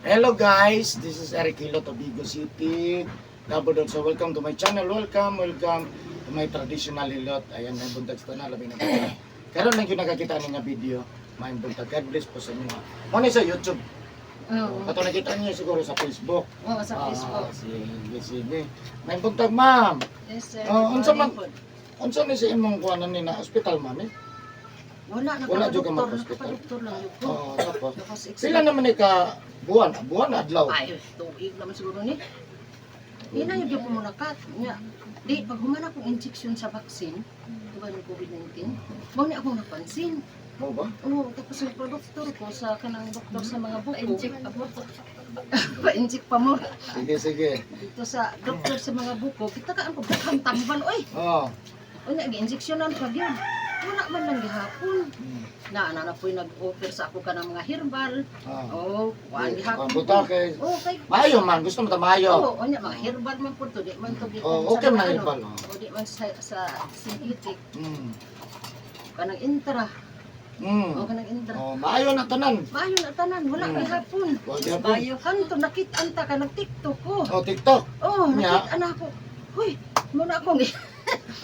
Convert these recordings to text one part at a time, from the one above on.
Hello guys, this is Eric Hilo, Tobigo City, Davao del Sur. Welcome to my channel. Welcome, welcome to my traditional hilot. Ayan, may buntag sa tanan, labi na po. Karon lang yung nakakita ninyo video. May buntag. God bless po sa inyo. Muna sa YouTube. Oo. Kato nakita niyo siguro sa Facebook. Oo, sa Facebook. Ah, sige, sige. May buntag, ma'am. Yes, sir. Oh, unsa ni sa imong kuanan ni na hospital man eh? Wala, Wala jud ka nakapadoktor. mag-hospital? Nakapadoktor lang yun ko. Oo, tapos. Tapos Sila naman ni ka buwan, buwan adlaw. Ay, tuig naman siguro ni. Ina yung ko muna kat. Nya, di, pag human akong injection sa vaccine, diba ng COVID-19, mao ni akong napansin. Mo ba? Oo, tapos yung produktor ko sa kanang doktor sa mga buko. Pa-inject pa mo. Pa-inject pa mo. Sige, sige. Dito sa doktor sa mga buko, kita ka ang pagdaghang tambal, oy. Oh. Unya, gi-injectionan pa gyud. Wala man lang gihapon. Na, ana na po'y nag-offer sa ako ka ng mga herbal. Ah. Oo, kuan gihapon. Buta kay Oo, kay Maayo man, gusto mo ta maayo. Oo, unya mga herbal man po to, di man to gikan Oh, sa okay man mga ang ano. herbal. Oh. O di man sa synthetic kanang intra. O kanang intra. Oh, maayo na tanan. Maayo na tanan, wala gihapon. Wa gyapon. Maayo kanto nakit-an ta ka nag TikTok ko. Oh, TikTok. Oh, Nya. nakit-an ako. Huy, muna akong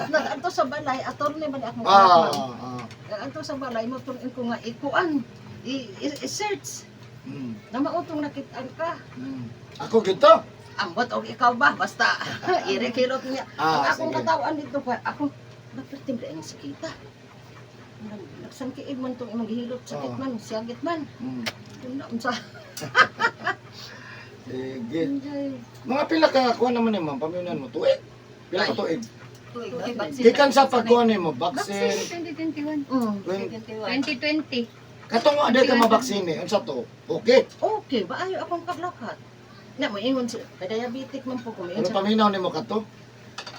nag-anto sa balay, attorney man akong anak, ma'am. Nag-anto sa balay mo tong ko nga ikuan. I-search na mautong nakit-an ka. Ako gito. Ambot og ikaw ba basta irikilot niya. Ang akong Sige. katawan dito pa ako napertim ang sakita. Nagsangkiig man tong imong gihilot sakit man siyagit man. Una unsa. Sige. Mga pila ka kuha naman nimo, pamyunan mo tuig. Pila ka tuig? Tuig, vaccine. Gikan sa pagkuha nimo, vaccine. Vaccine 2021. 2020. Katong aday ka mabaksine, unsa to? Okay. Okay ba ayo akong paglakat. Na moingon si kay diabetic man po ko moingon Pero siya. paminaw nimo kato?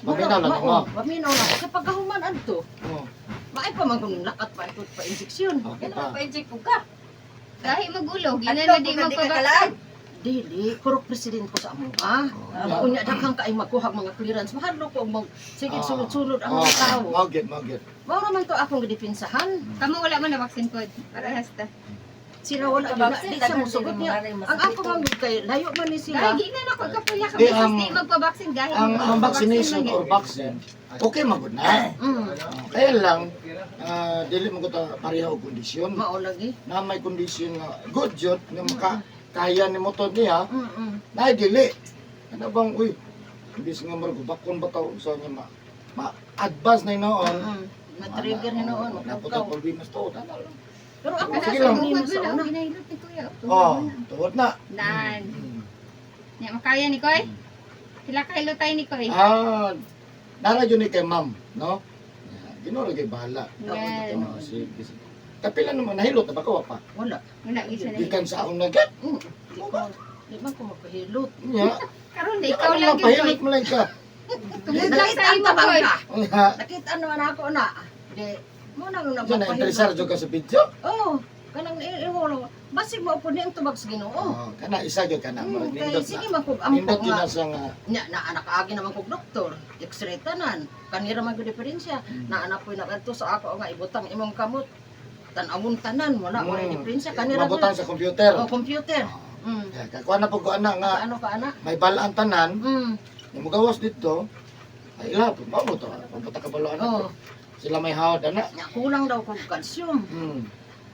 Paminaw lang nimo. Paminaw lang ako. Kapag kahuman adto, Oh, maay pa man kung lakat pa ito pa injection. okay Ano pa. pa-inject ko ka? Gahi magulog, Adto ina na di ko na di ka magpabaksin. kalaag. Dili, kurok president ko sa amo ah. Oh, Unya daghang kaay magkuha og mga clearance. Mahadlok ko og mag sige sulod-sulod ang Oh, mga tao. mao gid, mao gid. Mao naman to akong gidepensahan. Kamo wala man na vaccine pod. Parehas ta. Sila wala gyud na, di siya mosugot niya. Ang ako man gud kay layo man ni sila. Gahi gina na ko kapila ka Di, beses di magpabaksin gahi. Ang vaccination or vaccine, okay man gud na. Kaya lang dili man gud ta pareha og kondisyon. Mao lagi. Na may kondisyon nga good jud nga maka kaya nimo to niya, na dili. Ano bang uy, imbis nga murag bakon ba taw sa niya ma advance na noon. Ma-trigger ni noon, Naputoy mapukaw. problemas to, tama lang. Pero ako Sige sa lang. nimo Tungkod sa mo na una. ginahilot ni kuya. Oh, tuod na. Dan. Nya makaya ni Koy. Sila kahilo tayo ni Koy. Ah, nara yun ni kay ma'am, no? Ginoo kay bahala. Yan. Oh, sige, sige. Kapila naman nahilot na ba ka wa pa? Wala. Wala gyud siya na. Gikan sa akong nagat. Di man ko magpahilot. Nya. Karon na Ikaw ikaw lang lang gyud Koy. pahilot mo lang ka. Tungod lang sa Nakita imo man Koy. ka. Nga. Nakita naman ako na. Di mo nang Diyan na nagpahilot. interesar jud ka sa video. Oh, kanang iwalo. Basig mo po ni ang tubag sa Ginoo. Oh, kana isa gyud kana murag Kay nindot sige na. man kog ampo Nindot gyud nga na sa nga. nya na anak agi naman kog doktor. X-ray tanan. Kanira man gud diferensya. Na anak ko nagadto sa ako nga ibutang imong kamot. Tan-awon tanan wala wala diferensya kanira Mabutang sa computer. Oh, computer. Ya, kakuha na po ko ana nga Ano ka ana? may balaan tanan, yung mugawas dito, ay ila po, mao mo to, papunta ka balo ana. Oh, Sila may hawad ana. nya kulang daw kog calcium.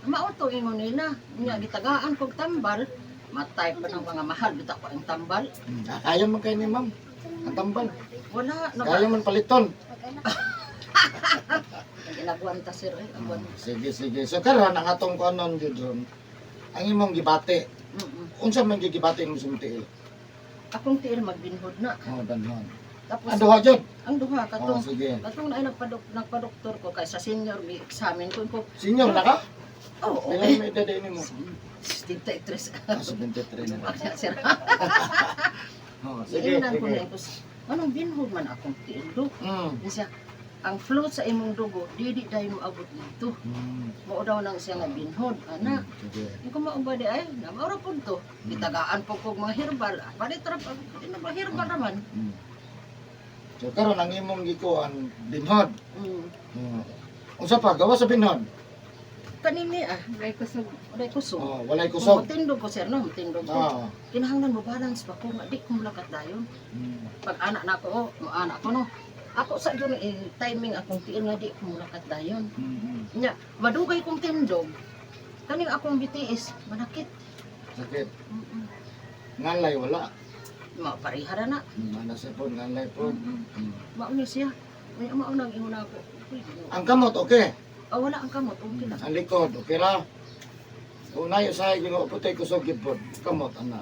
Mao to ingon nila. Nya gitagaan kog tambal. Matay pa ng mga mahal bitaw ko ang tambal. Ah, kaya man kay ni ma'am. Ang tambal. Wala Kaya man paliton. Inaguan ta sir, eh, aguan. Sige, sige. So karon ang atong kuanon jud ron. Ang imong gibati. Unsa man gyud gibati mo sa imong tiil? Akong tiil magbinhod na. Oh, danhon. Tapos Ang duha jud. ang duha Oh, katong sige. katong na nagpadoktor ko kay sa senior mi examine ko ko. Senior na ka? Oh, Pila okay. may edad nimo? 73. Ah, 73 na. Bakit sir? Oh, sige, Sige, ko sige. na ko. Anong binhod man akong tiil do? Siya, ang flow sa imong dugo dili dayon moabot dito. Mao daw nang siya nga binhod ana. Sige. Yung ko mao ba di ay, na mao ra pud to. Gitagaan po kog mga herbal. Ah, palit ra pa di na ba herbal raman. So karon ang imong gikuan binhod. Mm. Unsa pa gawa sa binhod? Kanini ah. Walay kusog. Walay kusog. Oh, walay kusog. Tindog ko, sir, no? Tindog ko. Kinahanglan mo balance pa ko nga di ko mulakat dayon. Pag anak na ako, oh, mo anak ko no. Ako sa yun eh, timing akong tiil nga di ko mulakat dayon. Nya, madugay kong tindog. Kaning akong BTS, manakit. Sakit. Ngalay wala. Ma parihara na. Ana sa po, ngalay po. Mao ni siya. Unya mao nang ingon ako. Uy, Ginoo. Ang kamot okay. Ah, wala ang kamot, okay lang. Ang likod okay ra. Unay usahay gyud puti kusog gyud pod. Kamot ana.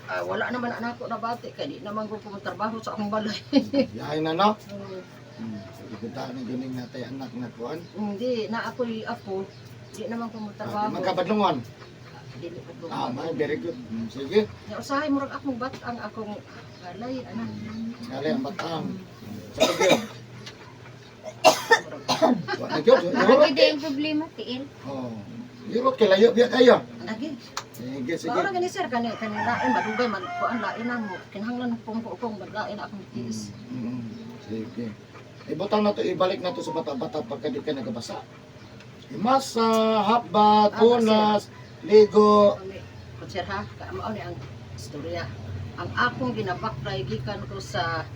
Ah, wala naman anak ko nabati kay di naman ko trabaho sa akong balay. Yahay na no. Sige kita ni guning natay anak nga kuan. Hindi na ako'y apo, di naman ko Ah, di trabaho. magkabadlungon. Dili pa ko. Ah, may very good. Sige. Nya usahay murag akong bat ang akong balay ana. Ngalay ang batang. Sa gyud. Wa na gyud. Mara gid ang problema tiil. Oh. Yurot kay layo biya kayo. Lagi. Sige, sige. Mao ra gani sir kani kani lain madugay man kuan lain na mo kinahanglan pong ko kong maglain akong tiis. Sige. Ibutang na to, ibalik na to sa bata-bata pagka di ka nagabasa. Imasa, hapbat, Ah, punas, ligo. Kami ko sir ha, ka mao ni ang istorya. Ang akong ginabaklay gikan ko sa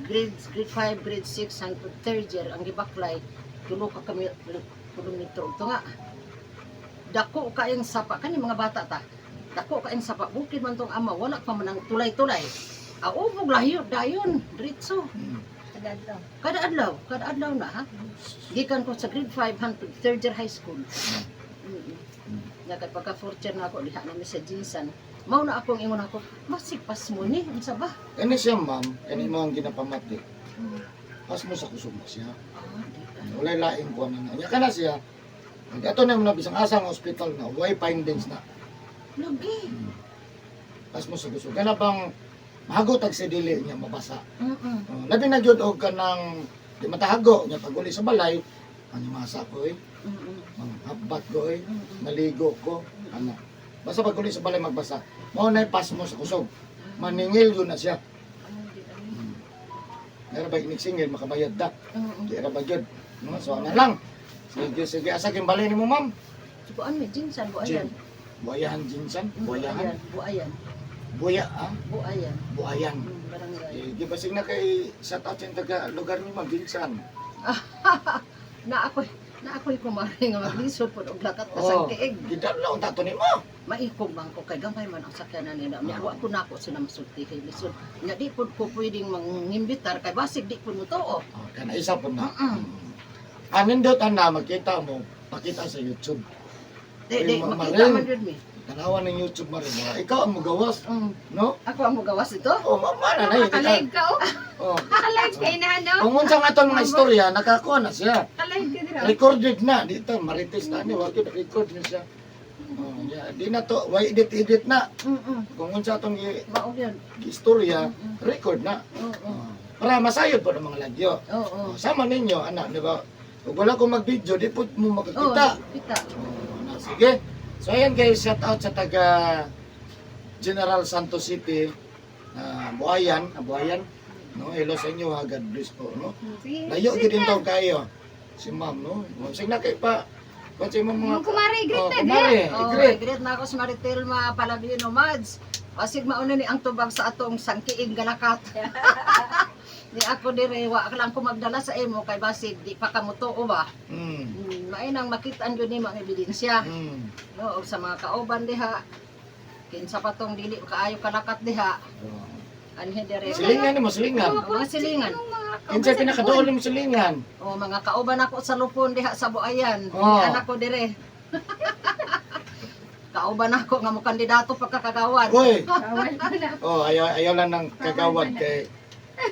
grade grade 5, grade 6 hangtod third year ang gibaklay tulo ka kami kilometro to nga. Dako kaayong sapa kani mga bata ta. Dako kaayong sapa bukid man tong ama wala pa man ang tulay-tulay. Aubog layo dayon diretso. Kada Kada adlaw na ha. Gikan ko sa grade 5 hangtod third year high school. Nga kay pagka fourth year na ako diha na mi sa Jinsan. Mao na akong ingon ako, masigpas mo ni unsa ba? Kani siya, ma'am, kani mo ang ginapamati. Pas mo sa kusog na siya. Ah, di ka. Walay laing kuan na. Nya kana siya. Ato na mo na bisang asa ang hospital na, way findings na. Lagi. Pas mo sa kusog. Kana bang mahagot ang si dili niya mabasa. Oh, labi na gyud og kanang di matahago niya pag uli sa balay, ang masa ko eh. Ang hapbat ko eh. Naligo ko. Ano. Basta pag uli sa balay magbasa. Mao na pas mo sa kusog. Maningil yun na siya. Ah, di ka. Meron ba singil makabayad da. Mm. Di ra ba gyud. No, so ana lang. Sige, sige. Asa king balay nimo, ma'am? Kuan mi Jinsan buayan. Buayahan jinsan, buayahan. Buayan, buayan, Buya, ah? buayan. Buayan. Barangay. Eh, di ba sig na kay shout out sa taga lugar ni ma'am Jinsan. Na ako'y kumare nga maglisod pod og lakat pa sa Oh, kiig. gidala unta to nimo. Maikog man ko kay gamay man ang sakyanan nila. Nya wa ko nako sila masulti kay lisod. Nya di pod ko pwedeng mangimbitar kay basig di pod mo tuo. Oh, kana isa po na. Anindot ana makita mo, pakita sa YouTube. Di di Uy, makita Maring. man jud mi. Tanawan ng YouTube mo rin. Ikaw ang mugawas, no? Ako ang mugawas ito. Oh, mama na na. Nakalive ka oh. Oh. Nakalive ka inahan no. Kung unsa nga itong mga istorya, nakakuha na siya. Nakalive ka dira. Recorded na dito, marites na ni, wag yun, record na siya. Oh, yeah. Di na to, why edit edit na. Kung unsa atong Mao gyud. istorya, record na. Oo. Oh. Para masayod po ng mga lagyo. Oo. Oh, sama ninyo, anak, di ba? Kung wala ko mag-video, di po mo makakita. Kita. Oh, na, sige. So ayan guys, shout out sa taga General Santos City, Buayan, Buayan. No, hello sa inyo ha, God bless po, no. Sige. Layo gyud din taw kayo. Si ma'am, no. Sige na kay pa. Kung sa imong mga Yung kumare, greet Oh, na, kumare, Oh, i-greet. greet na ako sa Maritelma Palabino Mads. Pasig mauna ni ang tubag sa atong sangkiing galakat. Ni ako dire wa ka lang ko magdala sa imo kay basig di pa ka motuo ba. Maay nang makit-an gyud nimo ang ebidensya. No, og sa mga kauban diha kinsa pa tong dili kaayo kalakat diha Oh. anhi dire. Silingan nimo, silingan. O, mga silingan. Kinsa pinakaduol nimo silingan? O mga kauban ako sa lupon diha sa Buayan. Oh. Ni anak ko dire. Kauban ako nga mo kandidato pagkakagawad. Uy. Bawal ko na. Oh, ayaw ayaw lang ng kagawad kay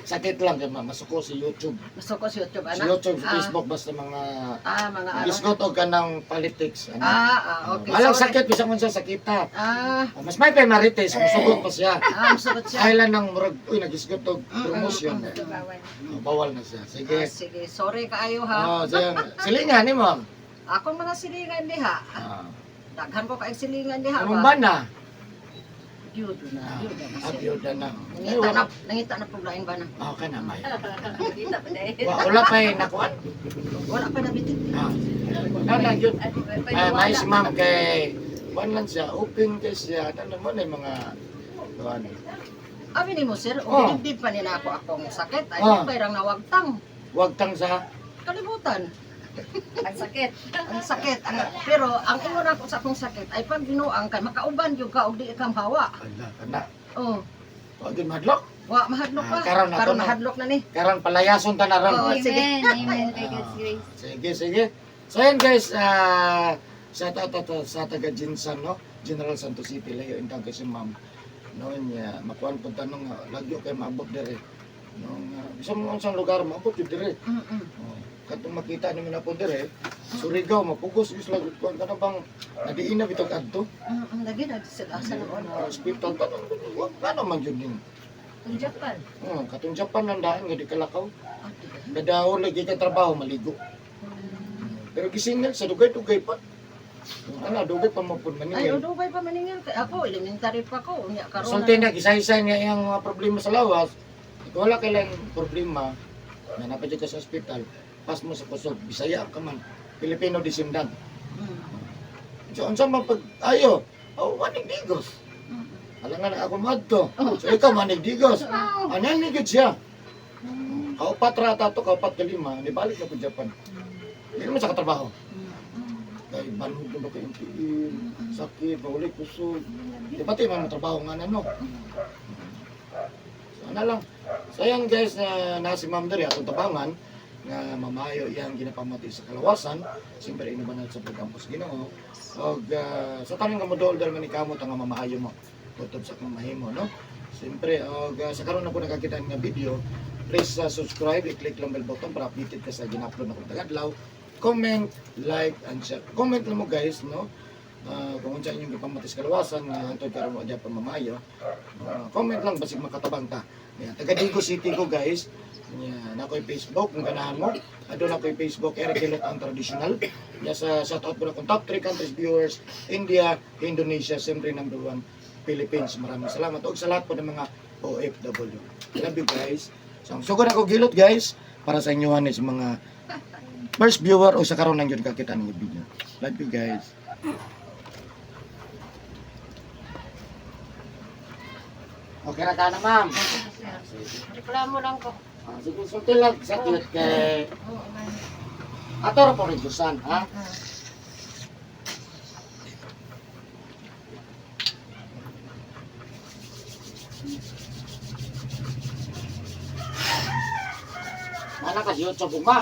sakit lang kay masuko si YouTube. Gusto ko sa YouTube Sa anak. YouTube, sa Ah. Facebook basta mga Ah, mga ano. Gisgot og kanang politics. Ano. Ah, okay. Walang Sorry. sakit bisan unsa sakita. Ah, Oh, mas may pay marites, musugot pa siya. ah, musugot siya. Ay lang ng murag, uy nagisgot og promotion. Bawal. Oh, bawal na siya. Ah, Sige. sige, sorry kaayo ha. Oh, sige. Silingan ni ma'am. Akong mga silingan diha. Ah. Daghan ko kay silingan diha Anong ba. ba na? Byudo na, byudo na. Ah, byuda na. Nangita na puglain ba na? Okay na, may. Kita pa dahil. Wala pa eh, nakuan. Wala pa nabitin. Ah, na yun. Ay, may si ma'am kay kuan lang siya, open kay siya. Ano naman ay mga kuan. Abi ni mo sir, Oh. o dibdib pa ni na ako akong sakit. Ay, Oh. oh. Nawagtang. Wag tang sa Kalibutan. Ang sakit. Ang sakit. Pero ang ingon ako sa akong sakit ay pag binuang kay makauban gyud ka og di ka mahawa. ala kana. Oh, Wag yun madlok. wa mahadlok Ah, ka. karon na to Karon na. mahadlok na ni. Karon palayason ta na ron. Oo. Sige. Amen. Amen. By God's grace. Sige, sige. So ayan guys, shout out to sa taga Jinsan, no? General Santos City, layo intang kay si ma'am. No, niya, makuan po tanong nga, lagyo kay maabot dire. No, nga, bisan mo unsang lugar maabot gyud dire. Oh, katong makita nimo na po dire, Surigao mapugos is lagi kuan kana bang nadiin na bitog adto. Lagi na sila sa noon. Hospital tanong wa ano man gyud ning. Ang Japan. Oh, katong Japan lang daan nga di kalakaw. Kadaon lagi ka trabaho maligo. Pero gisingil sa dugay-dugay pa. Ano, dugay pa mo pud Ay, maningil. udubay pa maningil kay ako elementary pa ko unya karon. Sulti na gisaysay niya iyang mga problema sa lawas. Ikaw wala kay lang problema na napadyo ka sa ospital, pas mo sa kusog, Bisaya ka man, Pilipino descendant. So unsa man pag ayo, oh, manig digos. Alangan ako madto. So ikaw manig digos. Ano ni gid siya? Kaupat ra ta to, kaupat kalima, nibalik na po Japan. Hindi naman sa katrabaho. Kay banhog na ba kay tiil, sakit, mawalay kusog. Di ba tayo man trabaho nga na no? So ano lang. So ayan guys, na nasi Ma'am Dere atong tabangan nga mamayo iyang ginapamati sa kalawasan. Siyempre inubanal sa pagkampos Ginoo. Og sa tanan nga modol dahil man ikamot ang mamaayo mo. Tutob sa akong mahimo no. Siyempre og sa karon na po nakakita nga video, please subscribe, i-click lang bell button para updated ka sa gina-upload na kong tagadlaw. Comment, like, and share. Comment lang mo guys, no? Kung unsa inyong gipamati sa kalawasan nga hantod karon mo adya pa mamayo. Comment lang basig makatabang ta. Ayan, taga Digo City ko guys. Ayan, na ako'y Facebook kung ganahan mo. Adun ako'y Facebook Eric Hilot ang traditional. Ya sa shout out ko na kung top 3 countries viewers, India, Indonesia, siyempre number 1 Philippines. Maraming salamat og sa lahat po ng mga OFW. Love you guys. So, ang sugod ako gilot guys para sa inyo sa mga first viewer o sa karon lang yun kakita ng video. Love you guys. Okay ra ka na, ma'am. Reklamo lang ko. Ah, sige, sulti lang sa cute kay Ato ra po rin Susan, ha? Mana ka siyo sa bunga?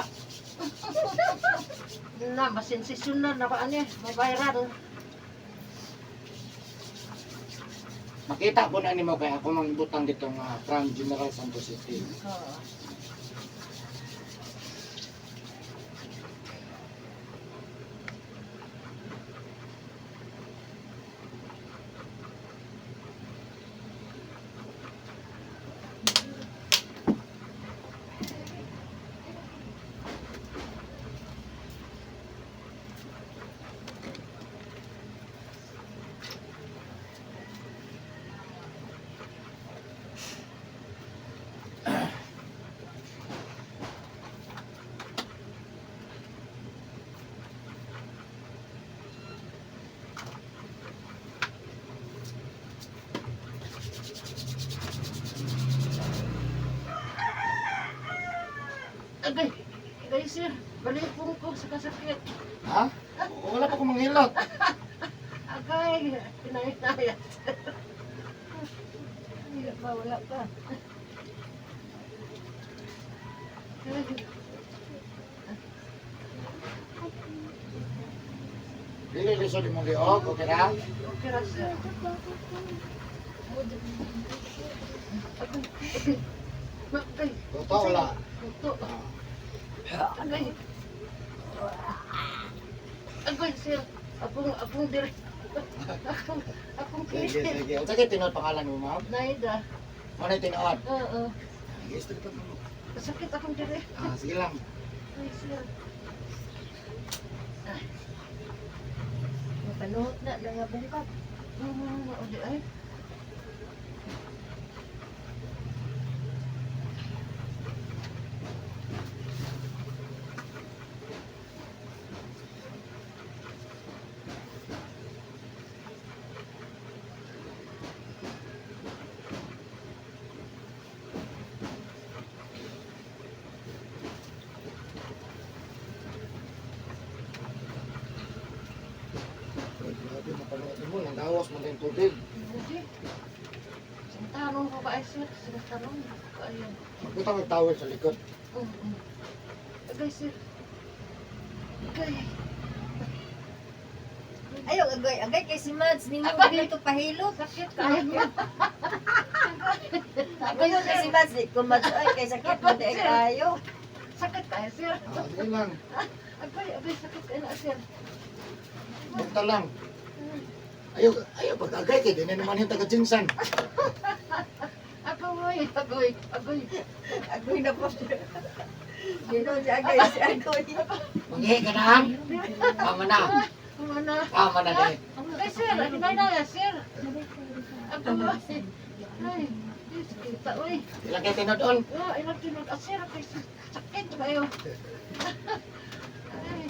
Na masensasyonar na ko ani, mabayran. Makita po na nimo kay ako mang butang dito nga from General Santos City. Oo. Agay, agay sir, balipong ko sa kasakit. Ha? Wala pa ko manghilot. Agay, pinahinaya. Wala pa, wala pa. Dili lisod imong liog, okay ra? Okay ra sir. Agay, agay. Totoo wala. Ito. Agay. Agay sir. Akong dire. Akong Sige, kilit. sige. Unsa kay tinuod pangalan mo, ma'am? Naida. Mo na tinuod. Oo. Sige, stop pa mo. Sakit akong dire. Ah, sige lang. Ay sir. Mapanuot na nga bungkag. Odi ay. Grabe, mapaluot mo. Nanggawas man din tubig. Buti. Sintanong ko ba, sir? Sintanong ko kayo. Magbutang ang towel sa likod. Agay, sir. Agay. Ayaw, agay, agay kay si Mads. Nimo dito pahilot. Sakit kayo. Agay kay si Mads. Di ko Mads ay kay sakit mo di kayo. Sakit kayo, sir. Ah, sige lang. Agay, agay, sakit kayo na, sir. Basta lang. Ayaw, ayaw pag-agay kay di na naman yung taga-jinsan. Agoy, agoy, agoy. Agoy na po siya. Gino si agay si agoy. Manghihi ka na, han? Tama na. Kuma na. Tama na din. Ay, sir, agay na, sir. Agoy. Ay, Diyos, kita, uy. Ilang kayo tinodol? Oh, ilang tinod. Ah, sir, agay, sakit kayo. Ay.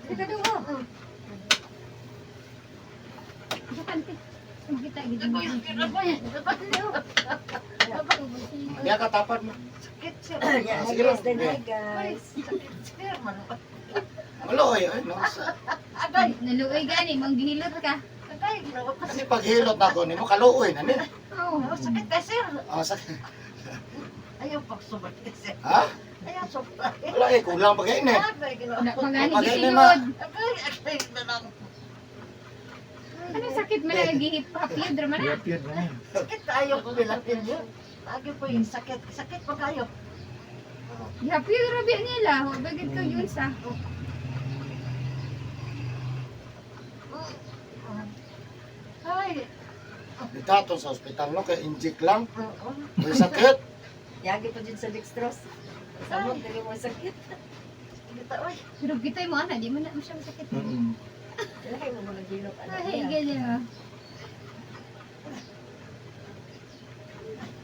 Di ka dugo. Bukante. Makita gid mo. Agoy, sir, agoy. Agoy. Diya ka tapat mo. Sakit, sir. Yeah, Ah, sige lang. guys, then hi Ay, guys. sakit, sir. Mano. Maluoy, ay, no? Agay, Naluoy gani, manggihilot ka. agay. Ginoo ka. Kasi paghilot na ako, nimo kaluoy na ni. Oo. Oh, sakit ka, sir. Ah, sa, Ayaw pagsubat ka, sir. ha? Ayaw sobra. Wala eh, kulang pa kayo eh. Agay, ginoo. Wala pa gani Pagay na gitinud. Agay, agay na lang. Anong sakit man ang gihip-hapyod ra man na? Sakit tayo kung bilapin yun. Lagi po yung sakit. Sakit pa kayo. Gihapyod ra biya nila. Wa ba gid ko yun sa. Ay. Dito sa ospital, no? Kaya inject lang. Oo. May sakit. Yagi po dyan sa dextrose. Samot dili mo sakit. Kita, oy. Pero gitay mo ana, di man na siya masakit. Lahi mo mga gilok ano. Ay, ganyan. Ah.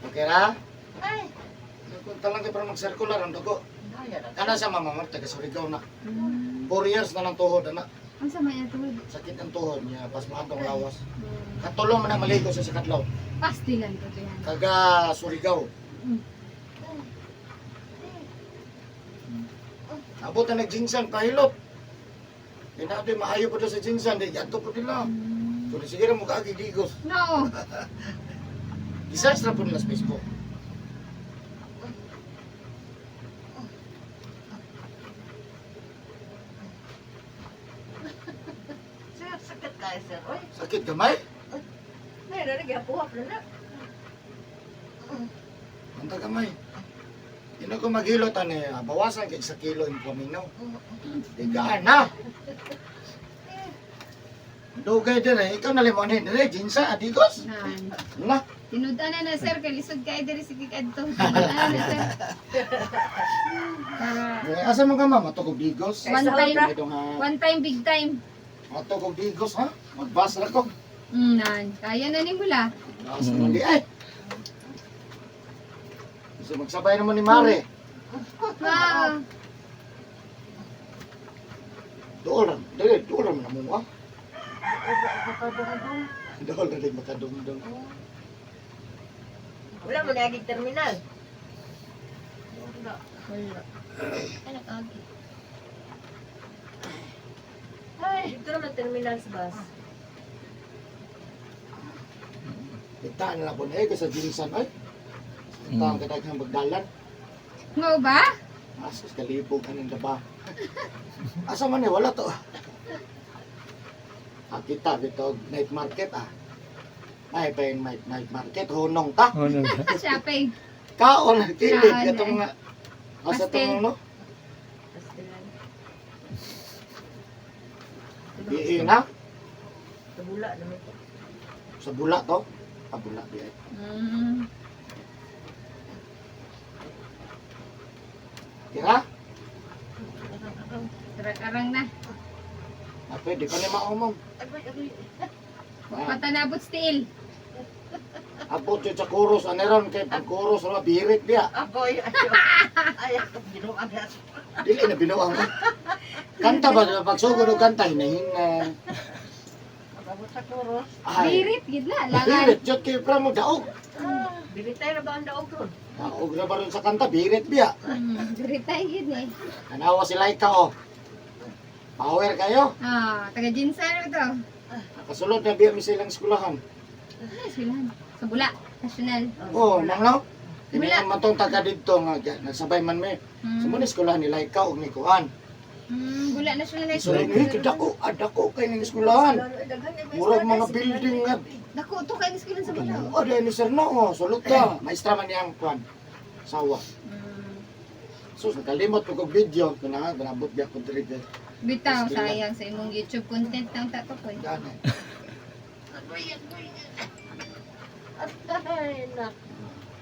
Okay ra? Ay. Kunta lang kayo para mag-circular ang dugo. Daya na. Kana siya mama, taga Surigao na. 4 years na lang tuhod, ana. Ang sama niya tuhod. Sakit ang tuhod niya, pasmahan tong lawas. Katulong man ang maligo siya sa kadlaw. Pastilan ko to yan. Taga Surigao. Abot na nag-jinsan, pahilot. Hinabi, maayo pa daw sa jinsan, di adto po nila. So, sige na mo kaagi digos. No. I-search na po nila sa Facebook. Sir, sakit kayo, sir. Oy. Sakit gamay. May na nagyapuhap na na. Anta gamay. Hindi ko maghilot ani, bawasan kay sa kilo yung paminaw. Digaan na. Dugay din eh. Ikaw na limonin. Dire, jinsa, adigos. Nan. Na. Tinud-an na na sir kay lisod kay diri sige kadto. Tinud-an na sir. Para Eh, asa mo ka mama? Mato kog digos. One time. Itong, ha, One time big time. Mato kog digos ha. Magbas ra ko. Nan. Kaya na ni mula. Bas na di ay. So magsabay naman ni Mare. Wow. Dool ra. Dili, dool ra man na mo ah. Dool ra din makadumdum. Wala mo na terminal. Wala. Wala. Ay, nag-agi. Ay. Dito naman terminal sa bus. Kita na lang po na eh, kasi jinsan ay. Kita ang kadaghang bagdalan. Ngao ba? Asos kalibog aning daba. Asa man eh, wala to. Ah, kita dito night market ah. Ay, pa yung night market, hunong ta. Shopping. Kaon, kilid, Kaon, katong nga. Asa Pastel. tong no? Pastilan. Bihi na. Tabula naman to. Sa bula to. Ah, bula di ay. Tira? Arang na. Ah, pwede ka ni maumong. Agoy, agoy. Ah, Patanabot still. abot yun sa kuros, aneron kay pag kuros, wala birit biya. Agoy, ayaw. Ayaw, ginoo ang gas. Dili na binuang. Kanta ba? Pagsugod og kanta, hinahina. Abot sa kuros. Ay, Birit gid na. Langan. birit, jud kay pra mo daog. Bilitay na ba ang daog ron? Daog na ba rin sa kanta, birit biya. Birit tayo gid ni. Tanawa si Laika oh. Power kayo. Ah, taga Jinsan na to. Nakasulod na biya mi sa ilang eskwelahan. Ano sila? Sa Bula, National. Oh, nang no? Kini Wala. man tong taga didto nga nagsabay man mi. Sa mo ni eskwelahan nila ikaw og ni kuan. Bula National High So School. ni kidako, adako kay ning eskwelahan. Murag mga building nga. Dako to kay eskwelahan sa Bula. Oh, dahil ni sir no, oh, sulod ka. Maestra man niyang kuan. Sawa. So, sa kalimot ko kog video, kana nabot biya ko diri kay. Bitaw sayang sa imong YouTube content nang tatokoy. Gani. Agoy, agoy. Ay, nak.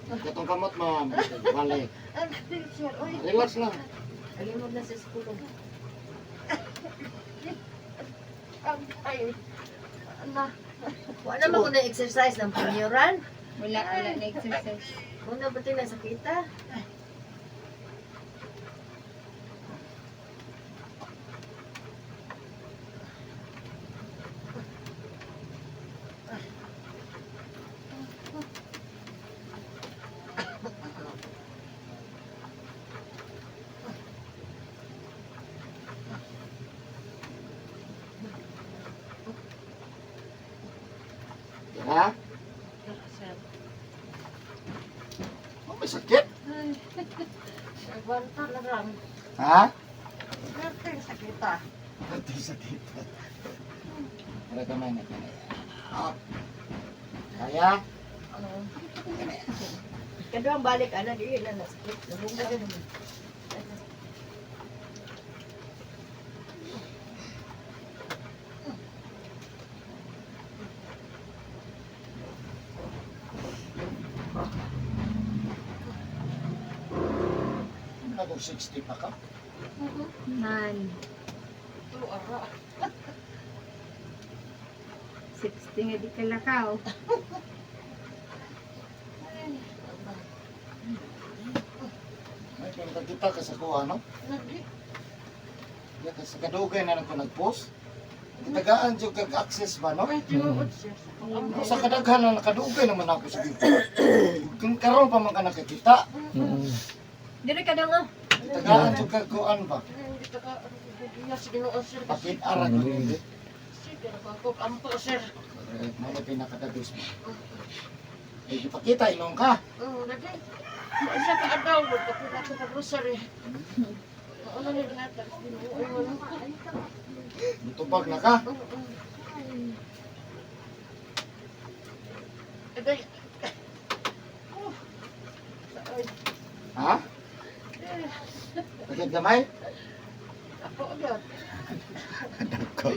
Katong kamot, ma'am. Balik. Agoy, sir. Uy. Relax lang. Kalimot na sa school. Ay. Na. Wala man ko na exercise ng panyoran. Wala, wala na exercise. Una ba ito nasakita? Ha? Sir. Oh, may sakit. Ay. Agwanta na lang. Ha? Swerte sa kita. Ito sakit. Wala kamay na kanay. Up. Kaya? Ano? Kaduang balik, ana, di na nasakit. Nabungga naman. Ano kung 60 pa ka? Man, Ito, ara. 60 nga di kalakaw. May pinagkita ka sa kuha, no? Lagi. Ya, kasi kadugay na lang ko nag-post. Kitagaan jud kag access ba, no? Ay, tinuod, sir. No, sa kadaghan na nakadugay naman ako sa dito. Kung karon pa man ka nakakita, Diri ka daw nga. kitagaan jud kag kuan ba? Hindi ka ka. Iya, sige noon, sir. Pakit-ara ko hindi. Sige, ako ampo, sir. Mo na pinakadabis mo. Ay, ipakita ilong ka. Lagi. Isa ka adaw, magkapila ko ka grocery. Ano ni lahat? Mutubag na ka. Agay. Oh. Ay, Ha? Sakit gamay? ako agad. Dako.